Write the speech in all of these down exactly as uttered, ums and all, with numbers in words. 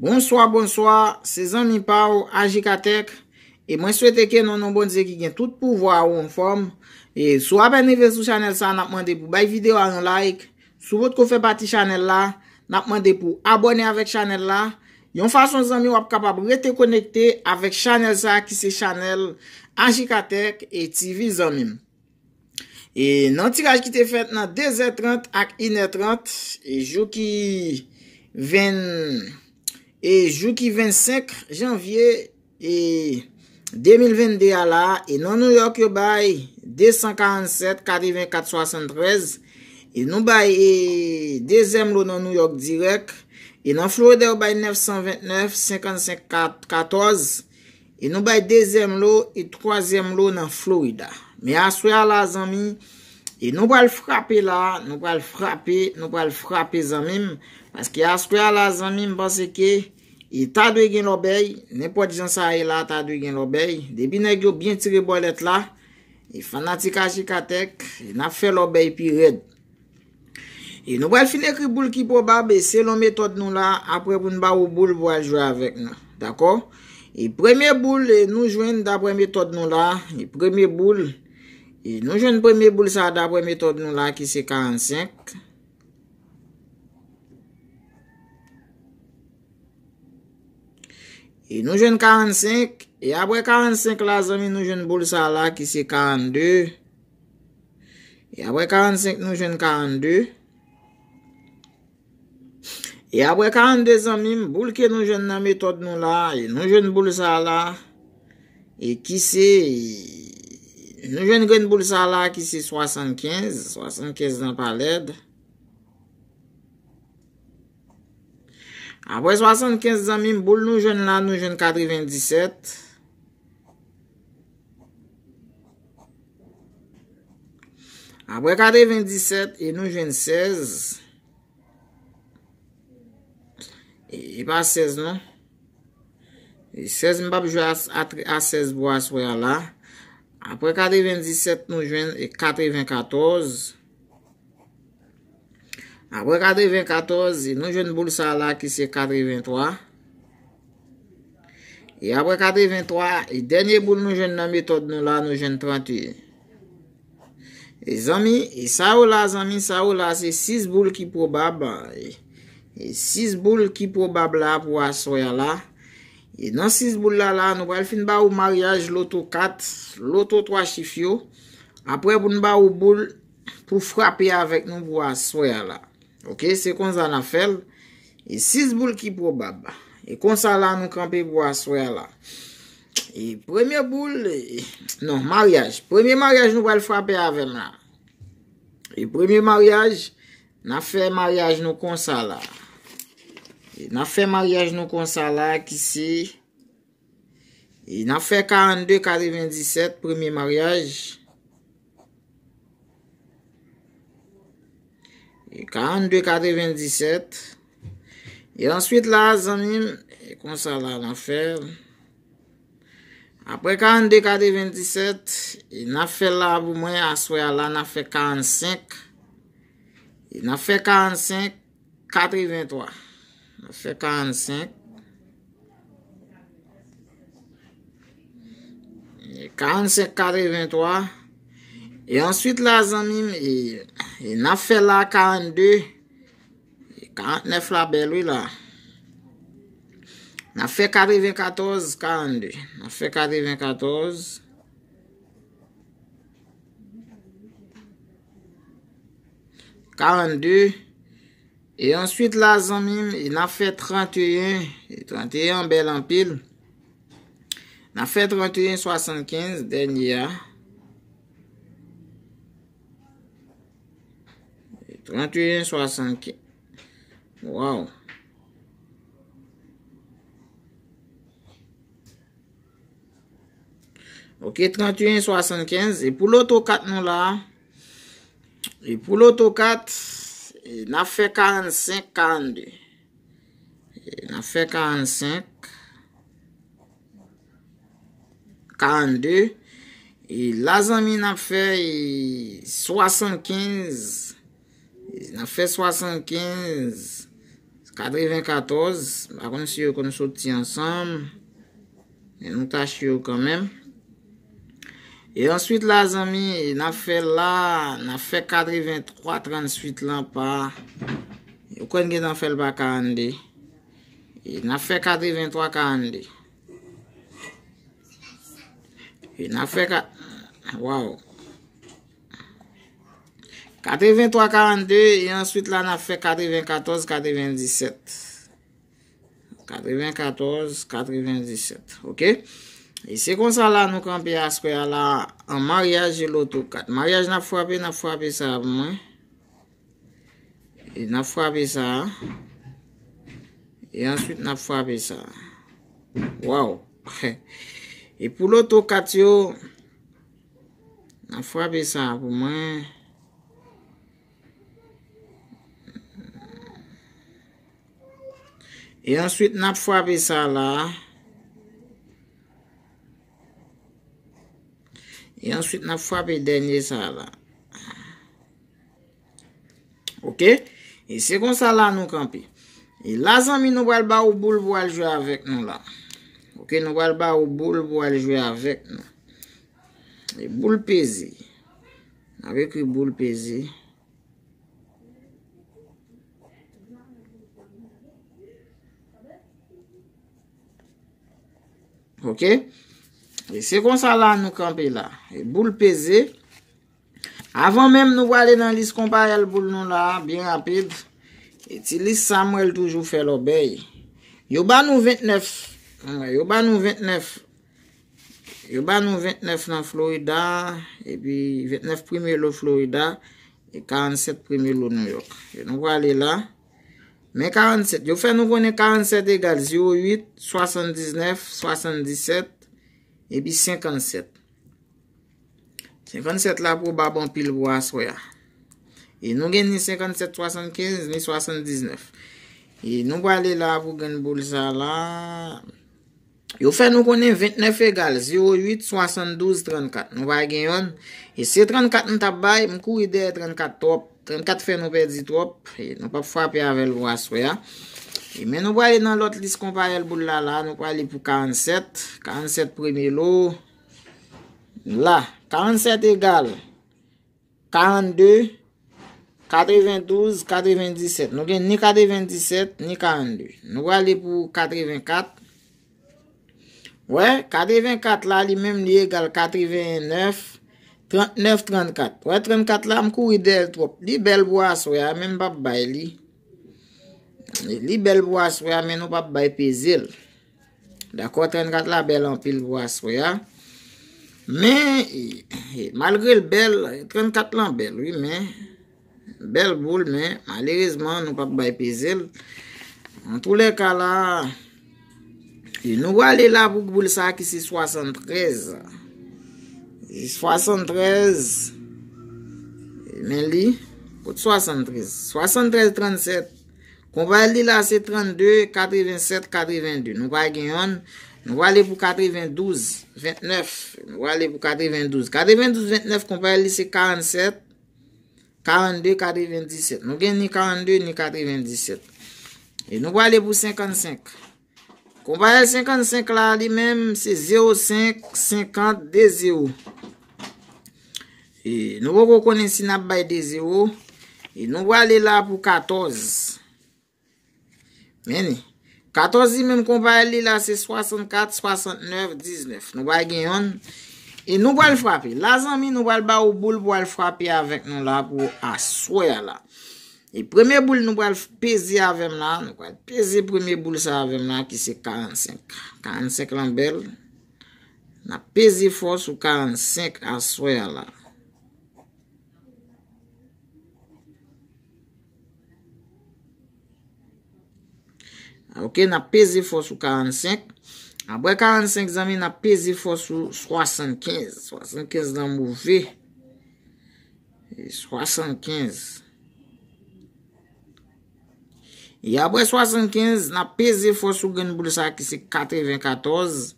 Bonswa, bonswa, se zanmi pa w, Ajikatèk. E mwen swete ke nan non Bondye ki gen tout pouvwa ou anfòm. E si w apèn rive sou chanèl sa, n ap mande pou bay videyo a yon like. Si w potko fè pati chanèl la, n ap mande pou abòne avèk chanèl la. Yon fason, zanmi, w ap kapab rete konekte avèk chanèl sa ki se chanèl Ajikatèk e T V, zanmi m. E nan tiraj ki te fèt nan de zè trant ak inè trant, e jou ki ven, e jou ki vennsenk janvye, e de mil vennde a la, e nan New York yo bay de san karannsèt katrevenkat swasanntrèz, e nou bay, e dezyèm lo nan New York dirèk, e nan Florida yo bay nèf san ventnèf senkannsenk katòz, e nou bay dezyèm lo e twazyèm lo nan Florida. Men aswè a la, zanmi, e nou pral frape la, nou pral frape, nou pral frape, zanmi m, paske aswè a la, zanmi m, panse ke e ta dwe gen lòbèy, nenpòt jan sa ye la, ta dwe gen lòbèy. Depi nèg yo byen tire bòlèt la, e fanatik Ajikatèk, e n ap fè lòbèy pi rèd. E nou pral fin ekri boul ki pwobab, e selon metòd nou la, apre pou n ba ou boul pou al jwe avèk nou. Dakò? E premye boul, e nou jwenn daprè metòd nou la, e premye boul, e nou jwenn premye boul sa daprè metòd nou la ki se karannsenk. E nou jwenn karannsenk. E apre karannsenk la, zanmi, nou jwenn boul sa la ki se karannde. E apre karannsenk, nou jwenn karannde. E apre karannde, zanmi m, boul ke nou jwenn nan metòd nou la, e nou jwenn boul sa la, e ki se, nou jwenn grenn boul sa la ki se swasannkenz, swasannkenz nan pa lèd. Apre swasannkenz, zanmi m, boul nou jwenn la, nou jwenn katrevendisèt. Apre katrevendisèt, e nou jwenn sèz. E, e pa sèz, non. E sèz, m p ap jwe a, a, a sèz pou aswè a la. Apre katrevendisèt, nou jwenn, e, katrevenkatòz. Apre katrevenkatòz, e nou jwenn boul sa la ki se katreventwa. E apre katreventwa, e dènye boul nou jwenn nan metòd nou la, nou jwenn tranteyen. E zanmi, e sa yo la, zanmi, sa yo la, se sis boul ki pwobab. E, e sis boul ki pwobab la pou aswè a la. E nan sis boul la, la, nou pral fin ba ou maryaj loto kat, loto twa chif yo. Apre pou n ba ou boul pou frape avèk nou pou aswè a la. Oke, se konsa n ap fè l. E sis boul ki pwobab. E konsa la nou kanpe pou aswè a la. E premye boul, e, non, maryaj. Premye maryaj nou pral frape avè m la. E premye maryaj, n ap fè maryaj nou konsa la. E n ap fè maryaj nou konsa la ki se E n ap fè karannde katrevendisèt, premye maryaj. E karannde katrevendisèt. E answit la, zanmi m, e konsa la n ap fè. Apre karannde katrevendisèt, e n ap fè la pou mwen, aswè a la, n ap fè karannsenk. E n ap fè karannsenk, katreventwa. N ap fè karannsenk. E karannsenk, katreventwa. E answit la, zanmi m, e, e n ap fè la karannde. E karantnèf la bèl, wi, la. N ap fè katrevenkatòz, karannde. N ap fè katrevenkatòz. Karannde. E answit la, zanmi m, e n ap fè tranteyen. E tranteyen an bèl anpil. N ap fè tranteyen swasannkenz, dènye a. Tranteyen swasannkenz. Waw. Ok, tranteyen swasannkenz. E pou loto kat nou la, e pou loto kat, e n ap fè karannsenk, karannde. E n ap fè karannsenk, karannde. E la, zanmi, n ap fè, e, swasannkenz. E n ap fè swasannkenz. katrevenkatòz, m pa konn si yo konn soti ansanm, men nou tache yo kanmenm. E answit la, zanmi, n ap fè la, n ap fè katreventwa trannswit lan pa, ou kwè n gentan fè l pa karannde. E n ap fè katreventwa karannde. E n ap fè ka, waw. Katreventwa karannde, e answit la, n ap fè katrevenkatòz katrevendisèt. Katrevenkatòz katrevendisèt, oke? E se konsa la nou kanpe aswè a la, an maryaj e loto kat. Maryaj n ap frape, n ap frape sa pou mwen. E n ap frape sa. E answit, n ap frape sa. Waw! E pou loto kat yo, n ap frape sa pou mwen. E answit, n ap frape sa la. E answit, n ap frape dènye sa la. Oke? E se konsa la nou kanpe. E la, zanmi, nou pral ba ou boul pou al jwe avèk nou la. Oke, nou pral ba ou boul pou al jwe avèk nou. E boul peze. N ap ekri boul peze. Oke? E se konsa la nou kanpe la. E boul peze. Avan menm nou prale nan lis konpayèl boul nou la, byen rapid. E ti lis sa m wè l toujou fè lòbèy. Yo ba nou ventnèf. Yo ba nou ventnèf. Yo ba nou ventnèf nan Florida, epi ventnèf premye lo Florida, e karannsèt premye lo New York. E nou prale la. Men karannsèt, yo fè nou konnen karannsèt egal zewo uit, swasanndiznèf, swasanndisèt, epi senkannsèt. Senkannsèt la pwobab anpil pou aswè a. E nou gen ni senkannsèt swasannkenz, ni swasanndiznèf. E nou prale la pou grenn boul sa la. Yo fè nou konnen ventnèf egal zewo uit, swasanndouz, trannkat. Nou pa gen yonn. E se trannkat m t ap bay, m kouri dèyè trannkat twòp. Trannkat fè nou pèdi twòp. E nou p ap frape avè l pou aswè a. E men nou prale nan lòt lis konpayèl boul la la. Nou prale pou karannsèt. Karannsèt premye lo. La. Karannsèt egal karannde, katrevendouz, katrevendisèt. Nou gen ni katrevendisèt, ni karannde. Nou prale pou katrevenkat. Wè, katrevenkat la, li menm, li egal katrevennèf, trannèf, trannkat. Wè, trannkat la, m kouri dèyè l twòp. Li bèl pou aswè a, men m p ap bay li. Li bèl pou aswè a, men nou p ap bay peze l. Dakò, trannkat la bèl anpil pou aswè a. Men, e, e, malgre l bèl, trannkat lan bèl, wi, men, bèl boul, men, malerezman, nou p ap bay peze l. Antoulèka la, e nou prale la pou boul sa ki se swasanntrèz. E swasanntrèz, men li, kot swasanntrèz? Swasanntrèz, trannsèt. Konpayèl li la se trannde, katrevensèt, katrevende. Nou pa gen yonn. Nou prale pou katrevendouz, ventnèf. Nou prale pou katrevendouz. Katrevendouz, ventnèf, konpayèl li se karannsèt, karannde, katrevendisèt. Nou gen ni karannde, ni katrevendisèt. E nou prale pou senkannsenk. Konpayèl senkannsenk la, li menm, se zewo senk, senkant, de zewo. E nou poko konnen si n ap bay de zewo. E nou prale la pou katòz. Men ni. Katòz li menm konpayèl li la se swasannkat, swasantnèf, diznèf. Nou pa gen yonn. E nou pral frape. La, zanmi, nou pral ba ou boul pou al frape avèk nou la pou aswè a la. E premye boul nou pral peze avè m la, nou pral peze premye boul sa avè m la ki se karannsenk. Karannsenk lan bèl. N ap peze fò sou karannsenk aswè a la. Oke, n ap peze fò sou karannsenk. Apre karannsenk, zanmi, n ap peze fò sou swasannkenz. Swasannkenz lan move. E swasannkenz. E apre swasannkenz, n ap peze fò sou grenn boul sa ki se katrevenkatòz.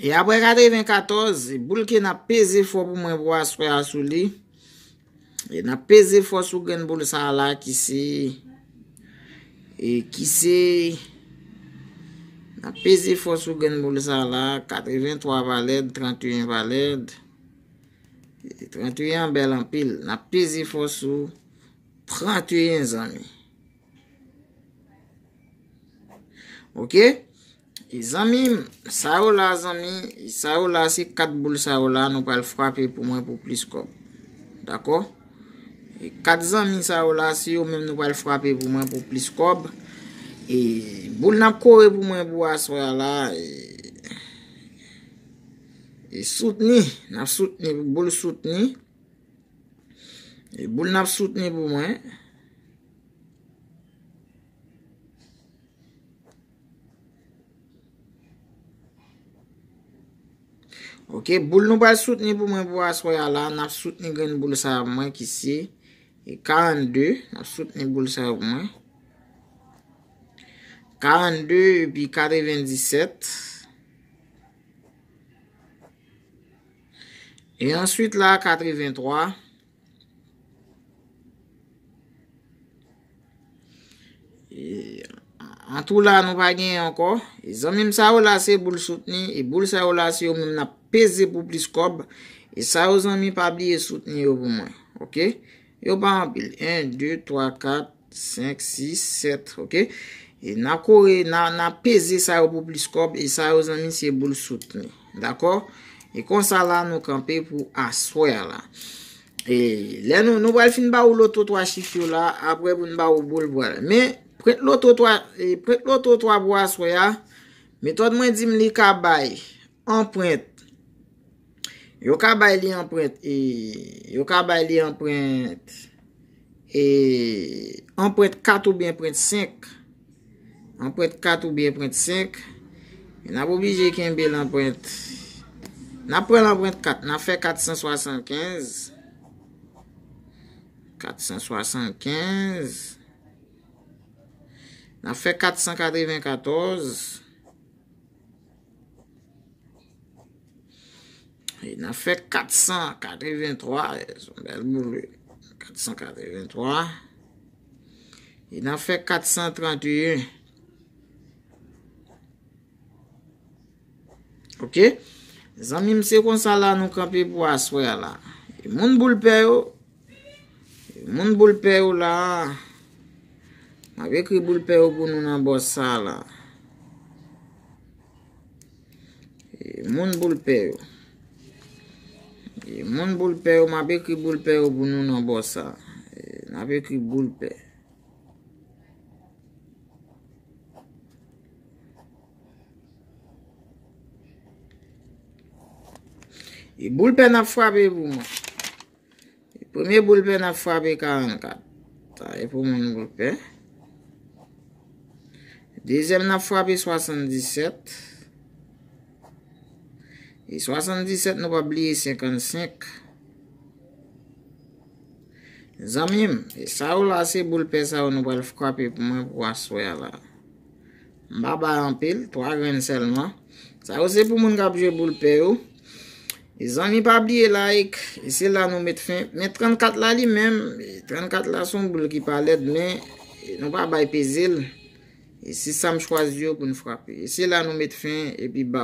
E apre katrevenkatòz, boul ke n ap peze fò pou mwen pou aswè a sou li, E n ap peze fò sou grenn boul sa a la ki se, e ki se, n ap peze fò sou grenn boul sa a la, katrevenntwa valèd, tranteyen valèd. E tranteyen an bèl anpil. N ap peze fò sou tranteyen, zanmi. Ok? E zanmi m, sa yo la, zanmi, e sa yo la, se kat boul sa yo la, nou pral frape pou mwen pou plis kòb. Dakò? E kat zanmi sa yo la, se yo menm nou pral frape pou mwen pou plis kòb. E boul n ap kore pou mwen pou aswè a la, e, e soutni, n ap soutni, boul soutni. E boul n ap soutni pou mwen. Ok, boul nou pral soutni pou mwen pou aswè a la, n ap soutni grenn boul sa a pou mwen ki se, e, karannde, n ap soutni boul sa a pou mwen. Karannde epi katrevendisèt. E answit la, katreventwa. E, an tou la, nou pa genyen ankò. E zanmi m, sa yo la, se boul soutni. E boul sa yo la, se yo menm n ap peze pou plis kòb. E sa yo, zanmi, pa bliye soutni yo pou mwen. Ok? Yo pa anpil. En, de, twa, kat, senk, sis, sèt. Ok? E n a kore, n a, n a peze sa yo pou plis kòb. E sa yo, zanmi, se boul soutni. Dakò? E konsa la, nou kanpe pou aswè a la. E lè nou, nou pral fin ba ou loto twa chif yo la, apre pou n ba ou boul pral. Men, prent loto twa, e, prent loto twa pou aswè a, metòd mwen di m li ka bay anprent. Yo ka bay li anprent, e, yo ka bay li anprent, e, anprent kat oubyen anprent senk. Anprent kat oubyen anprent senk. E n ap oblije kenbe l anprent. N ap pran l anprent kat. N ap fè kat san swasannkenz. Kat san swasannkenz. N ap fè kat san katrevenkatòz. E n ap fè kat san katrevenntwa, se yon bèl boul. Kat san katrevenntwa. E n ap fè kat san tranteyen. Ok? Zanmi m, se konsa la nou kanpe pou aswè a la. E moun boul pè yo, Moun boul pè yo la, m ap ekri boul pè yo pou nou nan bò sa la. E moun boul pè yo. E moun boul pè yo, m ap ekri boul pè yo pou nou nan bò sa. E n ap ekri boul pè. E boul pè n ap frape pou mwen. Premye boul pè n ap frape karannkat. Sa e pou moun boul pè. Dezyèm n ap frape swasanndisèt. E swasanndisèt nou pa bliye senkannsenk. Zanmi m, e sa yo la se boul pè sa yo nou pral frape pou mwen pou aswè a la. M pa bay anpil, twa grenn sèlman. Sa yo se pou moun k ap jwe boul pè yo. E zanmi pa bliye like, e se la nou met fen. Men trannkat la li menm, e trannkat la se yon boul ki pa lèd, men, e nou pa bay peze l. E se sa m chwazi yo pou n frape. E se la nou met fen, epi baw.